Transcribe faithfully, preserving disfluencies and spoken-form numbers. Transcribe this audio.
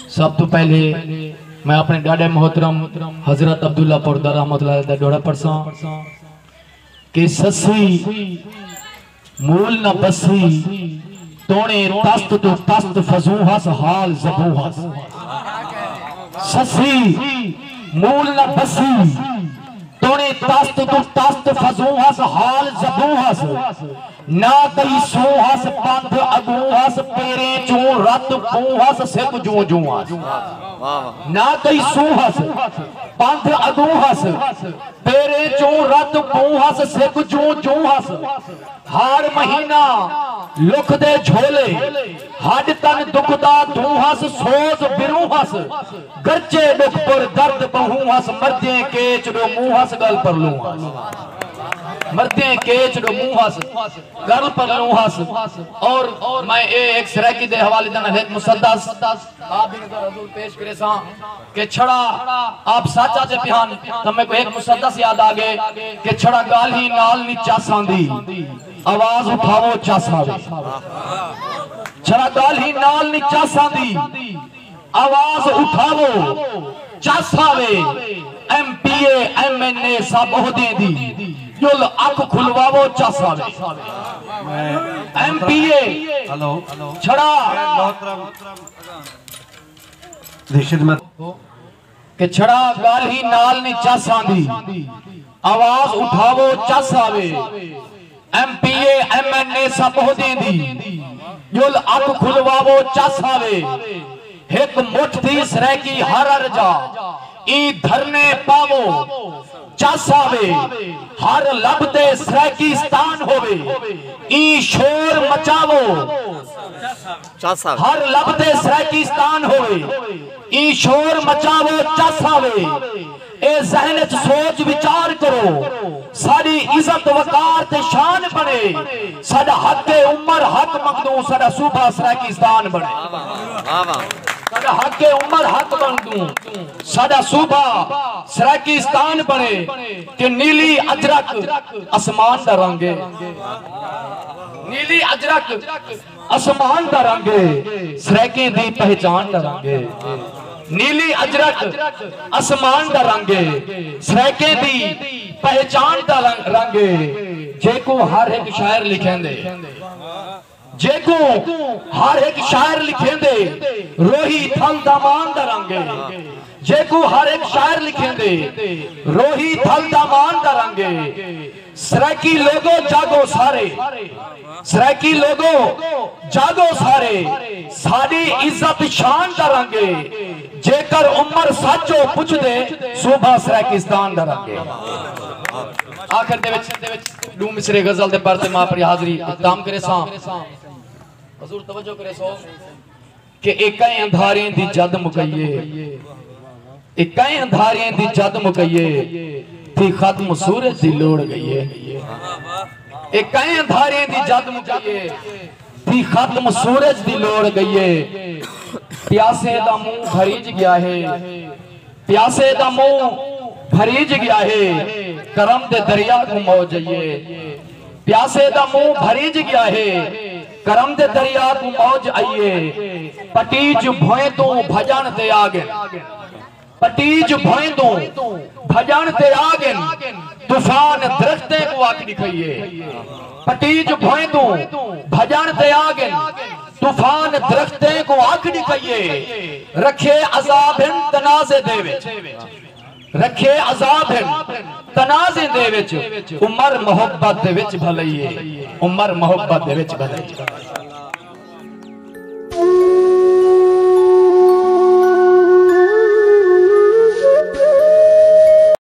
سب توں پہلے میں اپݨے ݙاݙے محترم حضرت عبداللہ پردہ رحمت اللہ علیہ دا ݙوہڑا پڑھساں کہ سسی مول نہ بسی، توݨے تست توں تست فزوں ہس، حال زبوں ہس۔ سسی مول نہ بسی، توݨے تست توں تست فزوں ہس، حال زبوں ہس۔ نہ کئی سوں ہس، پندھ اڳوں ہس، پیریں چوں رت پوں ہس، سک جوں جوں ہس۔ نہ کئی سوں ہس، پندھ اڳوں ہس، پیریں چوں رت پوں ہس، سک جوں جوں ہس۔ ہاڑ مہینہ لکھ دے جھولے، ہݙ تن دکھدا دوں ہس، سوز بروں ہس۔ گرچے ݙکھ پر درد ٻہوں ہس، مردیں کیچ ݙو منہ ہس، ڳل پرلوں ہس۔ مردیں کیچ ݙو منہ ہس، ڳل پرلوں ہس۔ اور میں اے ہک سرائیکی دے حوالے دے نال ہک مسدس آپ دی نظر حضور پیش کریساں کہ چھڑا آپ سچ آتے پئے ہن، تاں میکوں ہک مسدس یاد آ ڳئے کہ چھڑا ڳالھیں نال نی چس آندی، آواز اٹھاوو چس آوے۔ چھڑا ڳالھیں نال نی چس آندی، آواز اٹھاوو چس آوے۔ ایم پی اے، ایم این اے سب عہدیں دی، ڄل اکھ کھلواوو چس آوے۔ ایم پی اے ہلو۔ چھڑا محترم دی خدمت۔ کہ چھڑا ڳالھیں نال نی چس آندی، آواز اٹھاوو چس آوے۔ ایم پی اے، ایم این اے سب عہدیں دی، ڄل اکھ کھلواوو چس آوے۔ ہک مٹھ تھی سرائیکی ہر ہر جا، ایں دھرنے پاوو چس آوے۔ ہر لب تے سرائیکستان ہووے، ایں شور مچاوو۔ چس آوے۔ ہر لب تے سرائیکستان ہووے، ایں شور مچاوو چس آوے۔ اے ذہن اچ سوچ وچار کرو، ساݙی عزت وقار تے شان بݨے، ساݙا حق عمر حق منگدوں، ساݙا صوبہ سرائیکستان بݨے۔ واہ واہ۔ ساݙا حق عمر حق منگدوں، ساݙا صوبہ سرائیکستان بݨے کہ نیلی اجرک اسمان دا رنگ ہے۔ نیلی اجرک اسمان دا رنگ ہے، سرائیکیں دی پہچان دا رنگ ہے۔ نیلی اجرک اسمان دا رنگ ہے، سرائیکیں دی پہچان دا رنگ، رنگ ہے۔ جیکوں ہر ہک شاعر لکھیندے، جیکوں ہر ہک شاعر لکھیندے، روہی تھل دامان دا رنگ ہے۔ جیکوں ہر ہک شاعر لکھیندے، روہی تھل دامان دا رنگ ہے۔ سرائیکی لوگو جاگو سارے، سرائیکی لوگو جاگو سارے، ساݙی عزت شان دا رنگ ہے۔ جیکر عمر سچ او پچھدے، صوبہ سرائیکستان دا رنگ ہے۔ آخر دے وچ ݙو مصرعے غزل دے پڑھ تے میں اپݨی حاضری اختتام کریساں۔ حضور توجہ کریسو۔ کہ اے کئیں اندھاریں دی جد مکئیے، اے کئیں اندھاریں دی جد مکئیے، تھی ختم سورج دی لوڑ ڳئیے۔ اے کئیں اندھاریں دی جد مکئیے، تھی ختم سورج دی لوڑ ڳئیے۔ پیاسے دا منہ بھریج ڳیا ہے، پیاسے دا منہ بھریج ڳیا ہے، کرم دے دریا کوں موج ائیے۔ پیاسے دا منہ بھریج ڳیا ہے، کرم دے دریا کوں موج ائیے۔ پٹیج بھوئیں توں بھڄݨ تے آ ڳن، پٹیج بھوئیں توں بھڄݨ تے آ ڳن، طوفان درختیں کوں اکھ ݙکھائیے۔ پٹیج بھوئیں توں بھڄݨ تے آ ڳن، طوفان درختیں کوں اکھ ݙکھائیے۔ رکھے عذاب ہن تنازعے دے وچ، رکھے عذاب ہن تنازعیں دے وچ، عمر محبت دے وچ بھلئیے، عمر محبت دے وچ بھلئیے۔